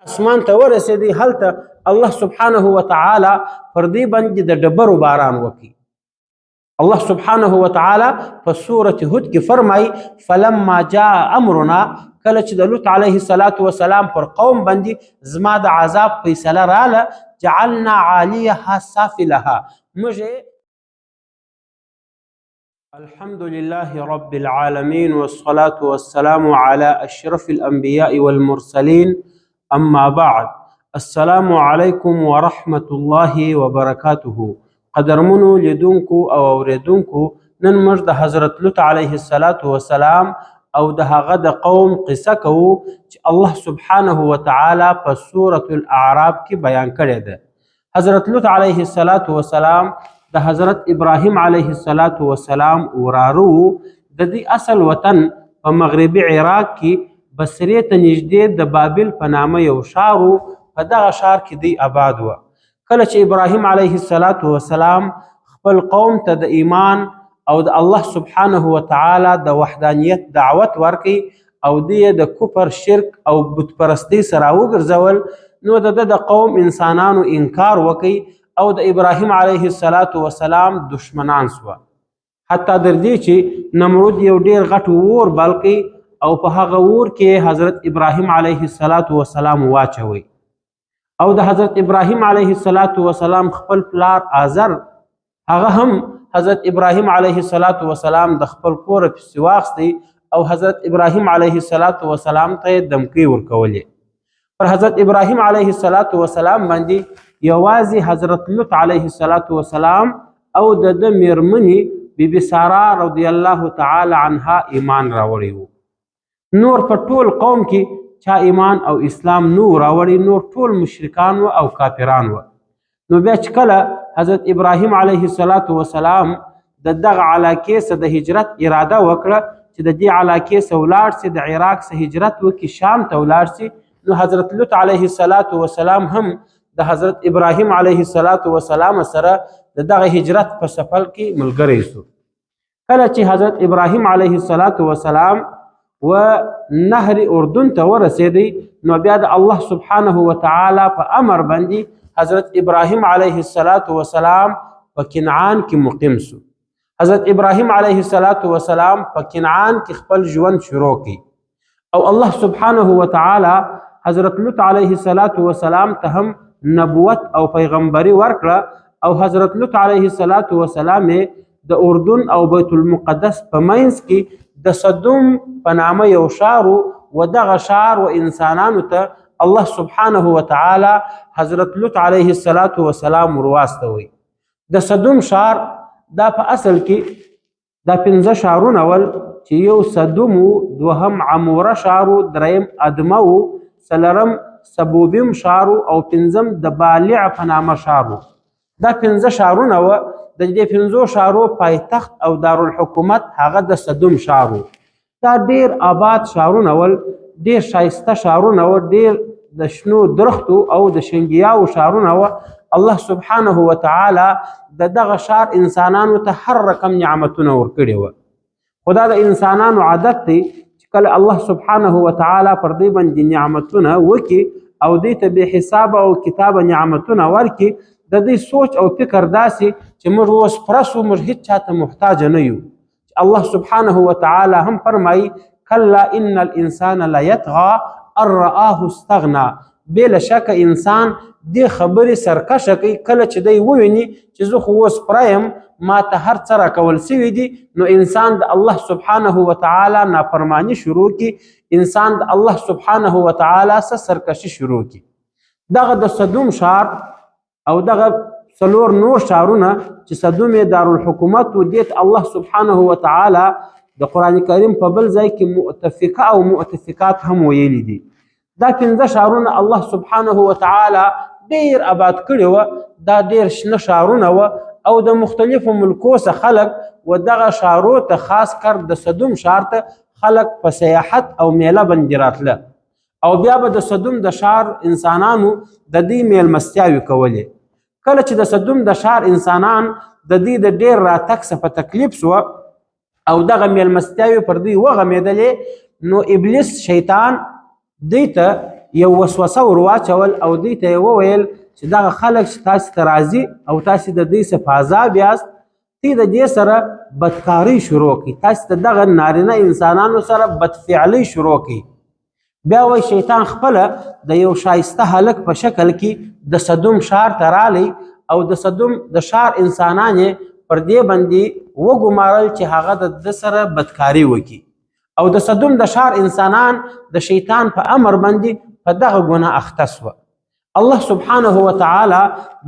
اسمان ته ورسېدی، هلته الله سبحانه وتعالی پر دې باندې د ډبرو باران وکړي. الله سبحانه وتعالی په سورة هود کې فرمایي: فلما جاء امرنا، کله چې د لوط علیه الصلاة والسلام پر قوم باندې زما د عذاب فیصله راله، جعلنا عالیها سافلها، موږ. الحمد لله رب العالمين، والصلاة والسلام على أشرف الأنبياء والمرسلين، أما بعد، السلام عليكم ورحمة الله وبركاته. قدرمنو لیدونکو او اوریدونکو، نن موږ د حضرت لوط علیه الصلاة والسلام او د هغه د قوم قصه کوو چې الله سبحانه وتعالی په سورة الاعراف کې بیان کړې ده. حضرت لوط علیه الصلاة والسلام د حضرت ابراهیم علیه الصلاة والسلام وراره وو. د دې اصل وطن په مغربي عراق کې بصرې ته نږدې د بابل په نامه یو ښار و، په دغه ښار کې دی آباد و. کله چې ابراهیم علیه الصلاة والسلام خپل قوم ته د ایمان او د الله سبحانه وتعالی د وحدانیت دعوت ورکړي او دی د کفر، شرک او بت پرستی سره وګرځول، نو د ده د قوم انسانانو انکار وکړي او د ابراهیم علیه الصلاة والسلام دشمنان سوه، حتی در دې چې نمرود یو ډیر غټ ور بل کړي او په هغه ور کې حضرت ابراهیم علیه الصلاة والسلام واچوي. او د حضرت ابراهیم علیه الصلاة والسلام خپل پلار آزر، هغه هم حضرت ابراهیم علیه الصلاة والسلام د خپل کور پسې واخیستی او حضرت ابراهیم علیه الصلاة والسلام ته یې دمکې ورکولې. پر حضرت ابراهیم علیه الصلاة والسلام باندې یوازې حضرت لوط علیه الصلاة والسلام او د ده میرمنې بی بی سارا رضی الله تعالی عنها ایمان راوړی وو. نور په ټول قوم کې چا ایمان او اسلام نو راوړی، نور ټول مشرکان و او کافران و. نو بیا چې کله حضرت ابراهیم علیه الصلاة والسلام د دغه علاقې څخه د هجرت اراده وکړه چې د دې علاقې څخه ولاړ سي، د عراق څخه هجرت وکړي، شام ته ولاړ سي، نو حضرت لوط علیه الصلاة والسلام هم د حضرت ابراهیم علیه الصلاة والسلام سره د دغه هجرت په سفر کې ملګری سو. کله چې حضرت ابراهیم علیه الصلاة والسلام و نهر اردن ته ورسېدی، نو بیا د الله سبحانه وتعالی په امر باندې حضرت ابراهیم علیه الصلاة والسلام په کنعان کې مقیم سو. حضرت ابراهیم علیه الصلاة والسلام په کنعان کې خپل ژوند شروع کړي او الله سبحانه وتعالی حضرت لوط علیه الصلاة والسلام ته هم نبوت او پیغمبري ورکړه او حضرت لوط علیه الصلاة والسلام د اردن او بیت المقدس په منځ کې د صدوم په نامه یو ښار و، دغه ښار و انسانانو ته الله سبحانه وتعالی حضرت لوط علیه الصلاة والسلام ورواستوي. د صدوم ښار دا په اصل کې دا پنځه ښارونه ول چې یو صدوم و، دوهم عموره ښار و، دریم ادمه و، څلورم سبوبیم ښار و او پنځم د بالع په نامه ښار و. دا پنځه ښارونه وه. د دې پنځو ښارو پایتخت او دارالحکومت هغه د صدوم ښار و. دا ډیر آباد ښارونه ول، ډیر ښایسته ښارونه و، ډیر د شنو درختو او د شنګیاو ښارونه وه. الله سبحانه وتعالی د دغه ښار انسانانو ته هر رقم نعمتونه ورکړي وه. خو دا د انسانانو عادت دی چې کله الله سبحانه وتعالی پر دوی باندې نعمتونه وکړي او دوی ته بې حسابه او کتابه نعمتونه ورکړي، د دوی سوچ او فکر داسې چې موږ اوس پوره سو، موږ هیڅ چا ته محتاج نه یو. الله سبحانه وتعالی هم فرمایي: کلا ان الانسان لیطغی ان رآه استغنا. بې له شکه انسان دې خبرې سرکشه کوي کله چې دی وویني چې زه خو اوس پوره یم، ما ته هر څه راکول سوي دي. نو انسان د الله سبحانه وتعالی نافرمانی شروع کړي، انسان د الله سبحانه وتعالی څخه سرکشي شروع کړي. دغه د صدوم ښار او دغه څلور نور ښارونه چې صدوم یې دارالحکومت و، دې ته الله سبحانه وتعالی د قرآن کریم په بل ځای کې مؤتفکه او مؤتفکات هم ویلي دي. دا پنځه ښارونه الله سبحانه وتعالی ډیر آباد کړي وه. دا ډیر شنه ښارونه وه او د مختلفو ملکو څخه خلک و دغه ښارو ته، خاص کر د صدوم ښار ته خلک په سیاحت او میله باندې راتله او بیا به د صدوم د ښار انسانانو د دې میلمستیاوې کولې. کله چې د صدوم د ښار انسانان د دې د ډیر راتګ څخه په تکلیف سوه او دغه میلمستیاوې پر دوی وغمېدلې، نو ابلیس شیطان دوی ته یو وسوسه ور واچول او دوی ته یې وویل چې دغه خلک چې تاسې ته راځي او تاسې د دوی څخه په عذاب یاست، تی د دې سره بدکاری شروع کړي، تاسې د دغه نارینه انسانانو سره بدفعلی شروع کړي. بیا وایي شیطان خپله د یو ښایسته هلک په شکل کې د صدوم ښار ته رالی او د صدوم د ښار انسانان یې پر دې باندې وګمارل چې هغه د ده سره بدکاری وکړي، او د صدوم د ښار انسانان د شیطان په امر باندې په دغه ګناه اخته سوه. الله سبحانه وتعالی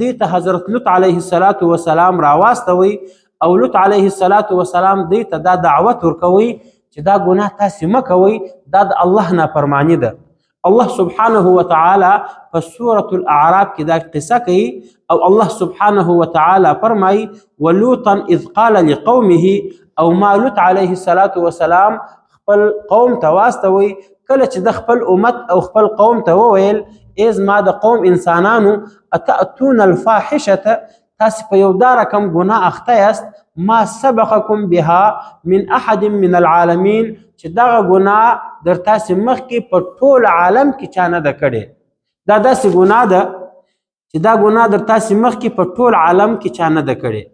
دې ته حضرت لوط علیه الصلاة والسلام راواستوي او لوط علیه الصلاة والسلام دې ته دا دعوت ورکوي چې دا ګناه تاسې مه کوئ، دا د الله نافرماني ده. الله سبحانه وتعالی په سورة الاعراف کې دا قصه کوي او الله سبحانه وتعالی فرمایي ولوطا اذ قال لقومه، او ما لوط علیه الصلاة والسلام خپل قوم ته واستوي کله چې د خپل امت او خپل قوم ته وویل ای زما د قوم انسانانو اتأتون الفاحشة، تاسې په یو دا رقم ګناه اخته یاست، ما سبقکم بها من احد من العالمین، چې دغه ګناه در تاسې مخکې په ټول عالم کې چا نه ده کړې. دا داسې ګناه ده چې دا ګناه در تاسې مخکې په ټول عالم کې چا نه ده کړې.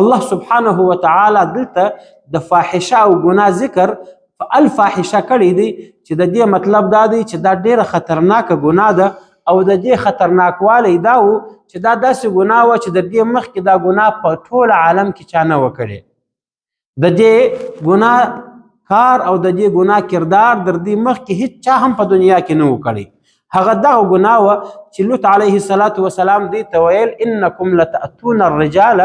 الله سبحانه وتعالی دلته د فاحشه او ګناه ذکر الفاحشه کړی دی، چې د دې مطلب دا دی چې دا ډیره خطرناکه ګناه ده، او د دې خطرناکوالی دا و چې دا داسې ګناه وه چې د دې مخکې دا ګناه په ټول عالم کې چا نه وه کړې. د دې ګناه کار او د دې ګناه کردار در دې مخکې هیڅ چا هم په دنیا کې نه و کړی. هغه دغه ګناه وه چې لوط علیه الصلاة والسلام دې ته ویل انکم لتأتون الرجال،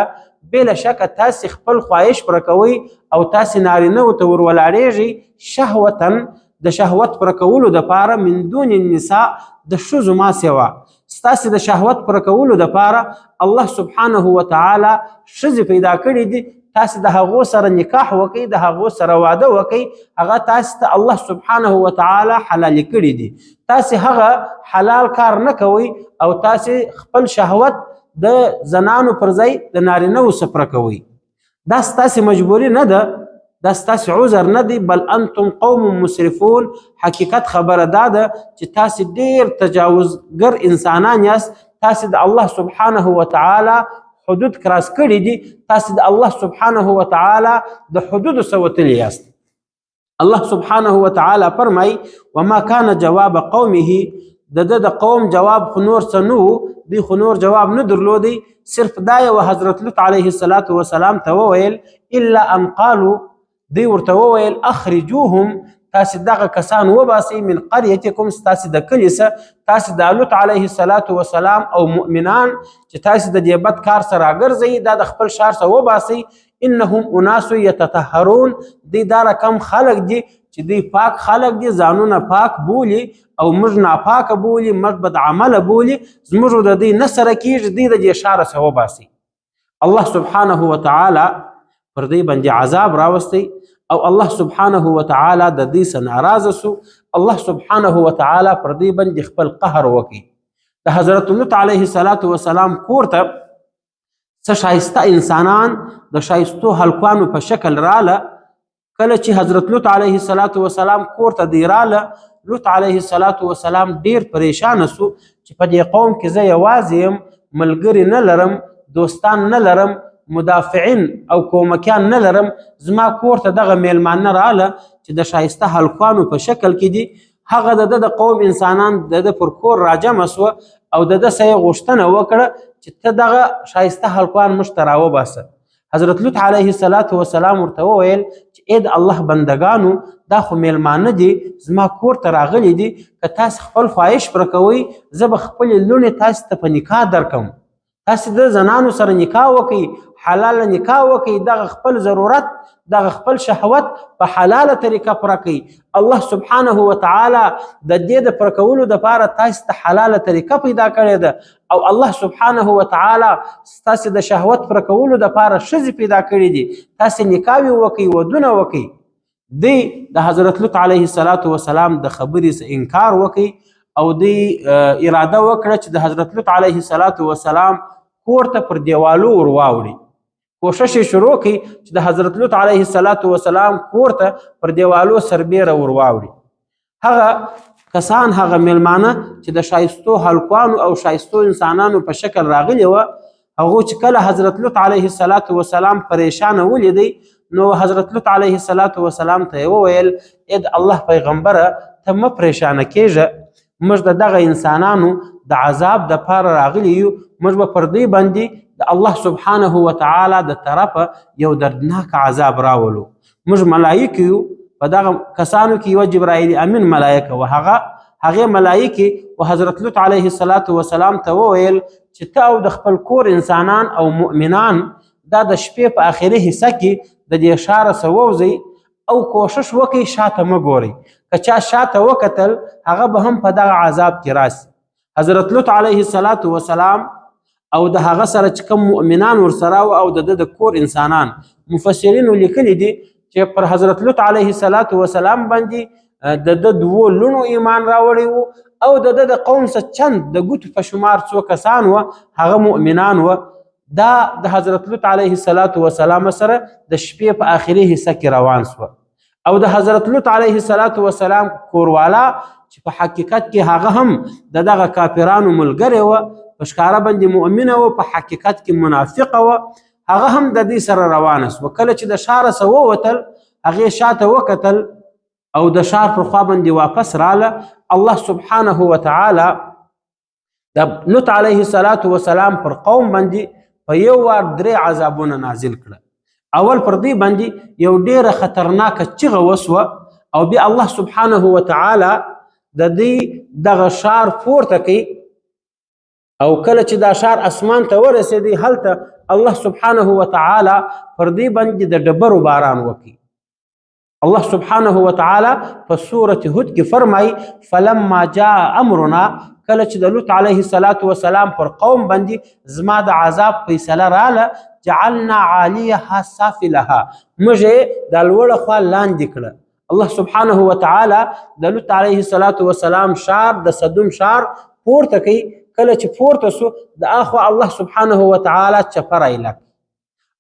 بې له شکه تاسې خپل خواهش پوره کوئ او تاسې نارینه ته ور ولاړېږئ شهوتا، د شهوت پوره کولو دپاره، من دون النساء، د ښځو ما سوا. ستاسې د شهوت پوره کولو دپاره الله سبحانه وتعالی ښځې پیدا کړي دي، تاسې د هغو سره نکاح وکئ، د هغو سره واده وکئ، هغه تاسې ته الله سبحانه وتعالی حلالې کړي دي. تاسې هغه حلال کار نه کوئ او تاسې خپل شهوت د زنانو پر ځای د نارینه وو څخه پوره کوئ. دا ستاسې مجبوري نه ده، دا ستاسې عذر نه دی، بل انتم قوم مسرفون. حقیقت خبره دا ده چې تاسې ډېر تجاوزګر انسانان یاست، تاسې د الله سبحانه وتعالی حدود کراس کړي دي، تاسې د الله سبحانه وتعالی د حدودو څخه وتلي یاست. الله سبحانه وتعالی فرمایي وما کان جواب قومه، د ده د قوم جواب خو نور څه نه وو، دوی خو نور جواب نه درلودی، صرف دا یوه حضرت لوط علیه الصلاة والسلام ته وویل الا ان قالو، دوی ورته وویل اخرجوهم، تاسې دغه کسان وباسئ من قریتکم، ستاسې د کلي څخه، تاسې د لوط علیه الصلاة والسلام او مؤمنان چې تاسې د دې بد کار سره راګرځئ دا د خپل ښار څخه وباسئ. انهم اناس یتطهرون، دوی دا رقم خلک دي چې دوی پاک خلک دي، ځانونه پاک بولي او موږ ناپاکه بولي، موږ بدعمله بولي، زموږ د دوی نه سره کېږي، دوی د دې ښاره څخه وباسئ. الله سبحانه وتعالی پر دوی باندې عذاب راوستی او الله سبحانه وتعالی د دوی څخه ناراضه سو. الله سبحانه وتعالی پر دوی باندې خپل قهر وکړي. د حضرت لوط علیه الصلاة والسلام کور ته څه ښایسته انسانان د ښایستو هلکانو په شکل راله. کله چې حضرت لوط علیه الصلاة والسلام کور ته دی راله، لوط علیه الصلاة والسلام ډیر پریشانه سو چې په دې قوم کې زه یوازې یم، ملګري نه لرم، دوستان نه لرم، مدافعین او کومکیان نه لرم، زما کور ته دغه میلمانه راله چې د ښایسته هلکانو په شکل کې دي. هغه د ده د قوم انسانان د ده پر کور راجمع سوه او د ده څخه یې غوښتنه وکړه چې ته دغه ښایسته هلکان موږ ته راوباسه. حضرت لوط علیه الصلاة والسلام ورته وویل چې ای د الله بندګانو، دا خو میلمانه دي، زما کور ته راغلي دي، که تاسې خپل خواهش پوره کوئ زه به خپلې لوڼې تاسې ته په نکاح درکم، تاسې د زنانو سره نکاح وکئ، حلاله نکاح وکئ، دغه خپل ضرورت، دغه خپل شهوت په حلاله طریقه پوره کړئ. الله سبحانه وتعالی د دې د پوره کولو دپاره تاسې ته حلاله طریقه پیدا کړې ده او الله سبحانه وتعالی ستاسې د شهوت پوره کولو دپاره ښځې پیدا کړې دي، تاسې نکاوې وکئ، ودونه وکئ. دی د حضرت لوط علیه الصلاة والسلام د خبرې څخه انکار وکړي او دی اراده وکړه چې د حضرت لوط علیه الصلاة والسلام کور ته پر دیوالو ور واوړي. کوشش یې شروع کړي چې د حضرت لوط علیه الصلاة والسلام کور ته پر دیوالو سربېره ور واوړي. هغه کسان، هغه میلمانه چې د شایستو هلکانو او شایستو انسانانو په شکل راغلي وه، هغو چې کله حضرت لوط علیه الصلاة والسلام پریشانه ولیدی، نو حضرت لوط علیه الصلاة والسلام ته یې وویل: ای د الله پیغمبره، ته مه پریشانه کېږه، موږ د دغه انسانانو د عذاب دپاره راغلي یو. موږ به پر دوی باندې د الله سبحانه وتعالی د طرفه یو دردناک عذاب راولو. موږ ملایکې یو. په دغه کسانو کې یوه جبرائیل امین ملایکه وه. هغې ملایکې و حضرت لوط علیه الصلاة والسلام ته وویل چې ته او د خپل کور انسانان او مؤمنان دا د شپې په آخري حصه کې د دې ښاره څخه ووځئ او کوشش وکړئ شاته مه ګورئ، که چا شاته وکتل هغه به هم په دغه عذاب کې راسي. حضرت لوط علیه الصلاة والسلام او د هغه سره چې کوم مؤمنان ورسره او د ده د کور انسانان، مفسرینو لیکلي دي چې پر حضرت لوط علیه الصلاة والسلام باندې د ده دوو لوڼو ایمان راوړی وو او د ده د قوم څخه چند د ګوتو په شمار څو کسان وه، هغه مؤمنان وه. دا د حضرت لوط علیه الصلاة والسلام سره د شپې په آخري حصه کې روان سوه. او د حضرت لوط علیه الصلاة والسلام کوروالا چې په حقیقت کې هغه هم د دغه کافرانو ملګری وه، په ښکاره باندې مؤمنه وه، په حقیقت کې منافقه وه، هغه هم د دې سره روانه سوه. کله چې د ښاره څخه ووتل، هغې شاته وکتل او د ښار پر خوا باندې واپس راله. الله سبحانه وتعالی د لوط علیه الصلاة والسلام پر قوم باندې په یو وار درې عذابونه نازل کړه. اول پر دې باندې یو ډیره خطرناکه چیغه وسوه او بیا الله سبحانه وتعالی د دې دغه ښار پورته کوي، او کله چې دا ښار اسمان ته ورسېدی، هلته الله سبحانه وتعالی پر دې باندې د ډبرو باران وکړي. الله سبحانه وتعالی په سورة هود کې فرمایي: فلما جاء امرنا، کله چې د لوط علیه الصلاة والسلام پر قوم باندې زما د عذاب فیصله راله، جعلنا عالیها سافلها، موږ یې د لوړه خوا لاندې کړه. الله سبحانه وتعالی د لوط علیه الصلاة والسلام ښار، د صدوم ښار پورته کوي. کله چې پورته سو، د اخوا الله سبحانه وتعالی چپه رایله،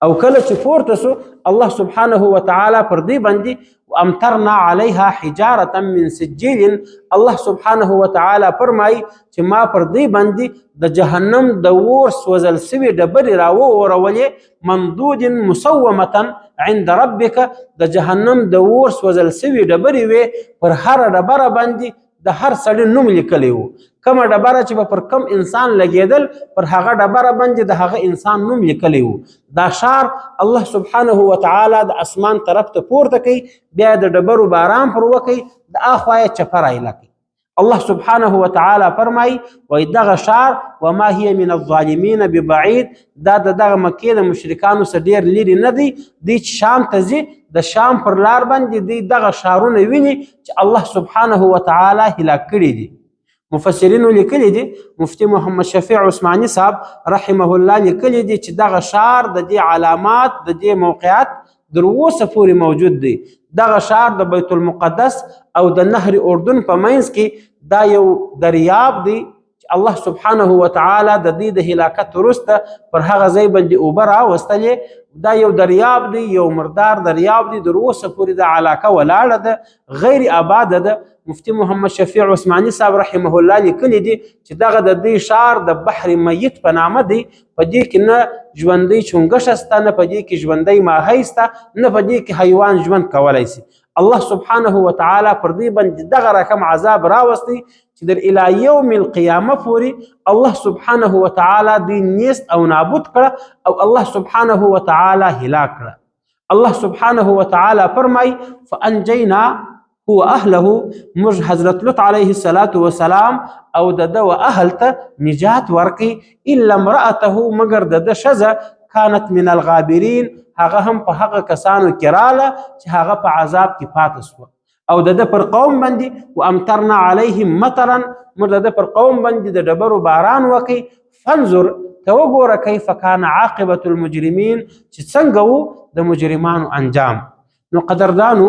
او کله چې پورته سو، الله سبحانه وتعالی پر دې باندې وامطرنا عليها حجاره من سجيل، الله سبحانه وتعالی فرمایي چې ما پر دې باندې د جهنم د اور سوځل سوي ډبرې راوورولې، مندود مسومه عند ربک. د جهنم د اور سوځل سوي ډبرې وې، پر هره ډبره باندې د هر سړي نوم لیکلی وو. کومه ډبره چې به پر کم انسان لګېدل، پر هغه ډبره باندې د هغه انسان نوم لیکلی وو. دا ښار الله سبحانه وتعالی د اسمان طرف ته پورته کوي، بیا د ډبرو باران پر وکوي، د اخوا یې چپه رایله کوي. الله سبحانه وتعالی فرمایي، وایي دغه ښار وما هي من الظالمین ببعید، دا د دغه مکې د مشرکانو څخه ډېر لیرې نه دی. دوی چې شام ته ځي، د شام پر لار باندې دوی دغه ښارونه ویني چې الله سبحانه وتعالی هلاک کړي دي. مفسرینو لیکلي دي، مفتي محمد شفیع عثماني صاحب رحمه الله لیکلي دي چې دغه ښار د دې علامات، د دې موقعیت در اوسه پورې موجود دی. دغه ښار د بیت المقدس او د نهر اردن په منځ کې دا یو دریاب دی چې الله سبحانه وتعالی د دې د هلاکت وروسته پر هغه ځای باندې اوبه راوستلې. دا یو دریاب دی، یو مردار دریاب دی. در اوسه پورې دا علاقه ولاړه ده، غیر آباده ده. مفتي محمد شفیع عثماني صاحب رحمه الله لیکلي دي چې دغه د دې ښار د بحر میت په نامه دی. په دې کې نه ژوندۍ چونګښه سته، نه په دې کې ژوندۍ ماهی سته، نه په دې کې حیوان ژوند کولی سي. الله سبحانه وتعالی پر دې باندې دغه رقم عذاب راوستی چې در الی یوم القیامه پورې الله سبحانه وتعالی دوی نیست او نابود کړه او الله سبحانه وتعالی هلاک کړه. الله سبحانه وتعالی فرمای: فانجینا هو اهله، موږ حضرت لوط علیه الصلاة والسلام او د ده و اهل ته نجات ورکړي، الا امرأته، مګر د ده ښځه، کانت من الغابرین، هغه هم په هغه کسانو کې راله چې هغه په عذاب کې پاتې سوه. او د ده پر قوم باندې وامطرنا علیهم مطرا، موږ د ده پر قوم باندې د ډبرو باران وکړي. فانظر، ته وګوره، کیف کان عاقبة المجرمین، چې څنګه وو د مجرمانو انجام. نو قدردانو،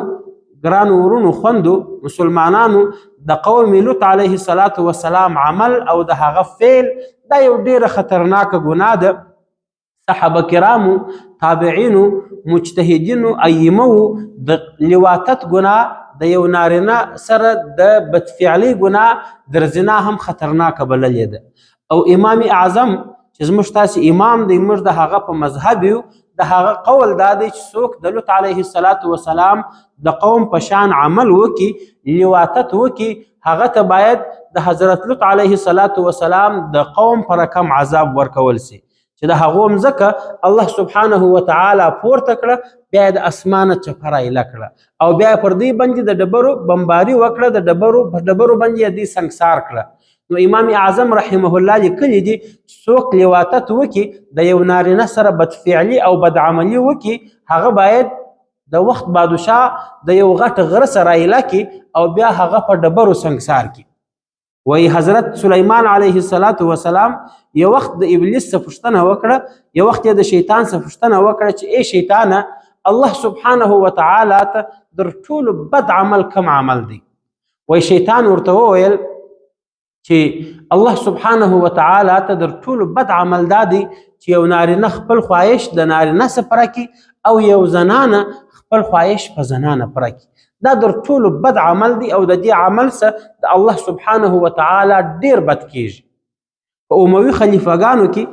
ګرانو ورونو، خوندو، مسلمانانو، د قوم لوط علیه الصلاة والسلام عمل او د هغه فعل دا یو ډیره خطرناکه ګناه ده. صحابه کرامو، تابعینو، مجتهدینو، ائمو د لواطت ګناه د یو نارینه سره د بدفعلی ګناه در زنا هم خطرناکه بللې ده. او امام اعظم چې زموږ تاسې امام دی، موږ د هغه په مذهب یو، د هغه قول دا دی چې څوک د لوط علیه الصلاة والسلام د قوم په شان عمل وکړي، لواطت وکړي، هغه ته باید د حضرت لوط علیه الصلاة والسلام د قوم په رقم عذاب ورکول سي، چې د هغو مځکه الله سبحانه وتعالی پورته کړه، بیا یې د اسمانه چپه رایله کړه او بیا پر دوی باندې د ډبرو بمباري وکړه، د ډبرو په ډبرو باندې یې دوی سنګسار کړه. نو امام اعظم رحمه الله لیکلي دي څوک لواطت وکړي، د یو نارینه سره بدفعلي او بدعملي وکړي، هغه باید د وخت بادشاه د یو غټ غره سره ایله کړي او بیا هغه په ډبرو سنګسار کړي. وایي حضرت سلیمان علیه الصلاة والسلام یو وخت د ابلیس څخه پوښتنه وکړه، یو وخت یې د شیطان څخه پوښتنه وکړه چې ای شیطانه، الله سبحانه وتعالی ته در ټولو بد عمل کوم عمل دی؟ وایي شیطان ورته وویل چې الله سبحانه وتعالی ته در ټولو بد عمل دا دی چې یو نارینه خپل خواهش د نارینه سره پوره کړي او یو زنانه خپل خواهش په زنانه پوره کړي. دا در ټولو بد عمل دی او د دې عمل سره د الله سبحانه وتعالی ډیر بد کیږي. په اموي خلیفهګانو کې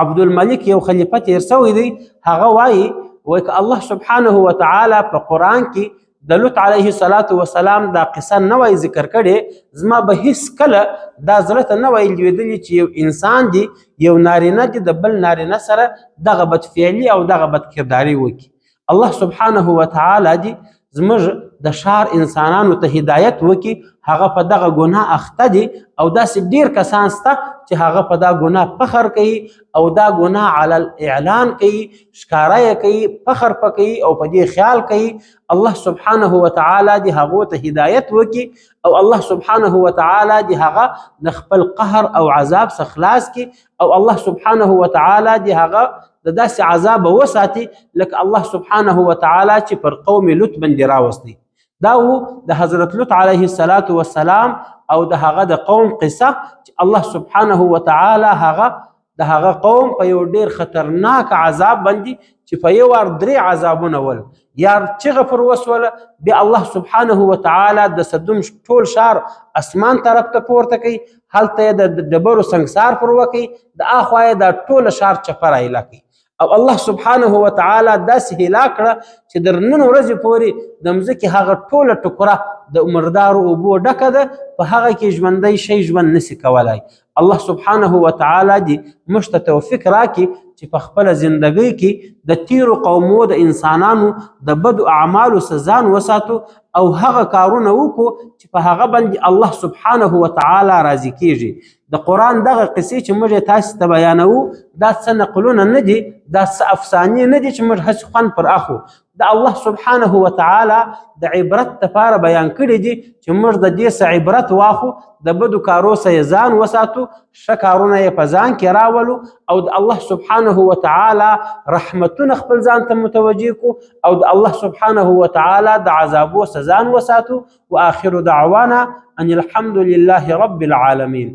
عبدالملک یو خلیفه تیر سوی دی، هغه وایي وایي که الله سبحانه وتعالی په قرآن کې د لوط علیه الصلاة والسلام دا قصه نه وای ذکر کړې، زما به هیڅ کله دا زړه ته نه وای لوېدلي چې یو انسان دی، یو نارینه دی د بل نارینه سره دغه بدفعلي او دغه بدکرداري وکړي. الله سبحانه وتعالی دی زموږ د ښار انسانانو ته هدایت وکړي، هغه په دغه ګناه اخته دي او داسې ډیر کسان سته چې هغه په دا ګناه فخر کوي او دا ګناه علی الاعلان کوي، ښکاره یې کوي، فخر په کوي او په دې خیال کوي. الله سبحانه وتعالی دې هغو ته هدایت وکړي او الله سبحانه وتعالی دې هغه د خپل قهر او عذاب څخه خلاص کړي او الله سبحانه وتعالی دې هغه د داسې عذاب وساتي لکه الله سبحانه وتعالی چې پر قوم لوط باندې راوستي. دا و د حضرت لوط علیه الصلاة والسلام او د هغه د قوم قصه چې الله سبحانه وتعالی هغه د هغه قوم په یو ډیر خطرناک عذاب باندې چې په یو وار درې عذابونه ول، یار چغه پر وسوله، بیا الله سبحانه وتعالی د صدوم ټول ښار اسمان طرف ته پورته کوي، هلته یې د ډبرو سنګسار پر وکړي، د اخوا یې دا ټوله ښار چپه رایله کوي او الله سبحانه وتعالی داسې هلاک کړه چې در نن ورځې پورې د مځکې هغه ټوله ټکره د مردارو اوبو ډکه ده، په هغه کې ژوندی شی ژوند نسي کولای. الله سبحانه وتعالی دې موږ ته توفیق راکړي چې په خپله زندګۍ کې د تیرو قومو د انسانانو د بدو اعمالو څخه ځان وساتو او هغه کارونه وکړو چې په هغه باندې الله سبحانه وتعالی راضي کیږي. د قرآن دغه قصې چې موږ یې تاسې ته بیانوو دا څه نقلونه نه دي، دا څه افسانې نه دي چې موږ هسې خوند پر اخو، د الله سبحانه وتعالی د عبرت لپاره بیان کړي دي چې موږ د دې څه عبرت واخو، د بدو کارو څخه یې ځان وساتو، ښه کارونه یې په ځان کې راولو او د الله سبحانه وتعالی رحمتونه خپل ځان ته متوجه کړو او د الله سبحانه وتعالی د عذابو څخه ځان وساتو. وآخر دعوانا أن الحمد لله رب العالمين.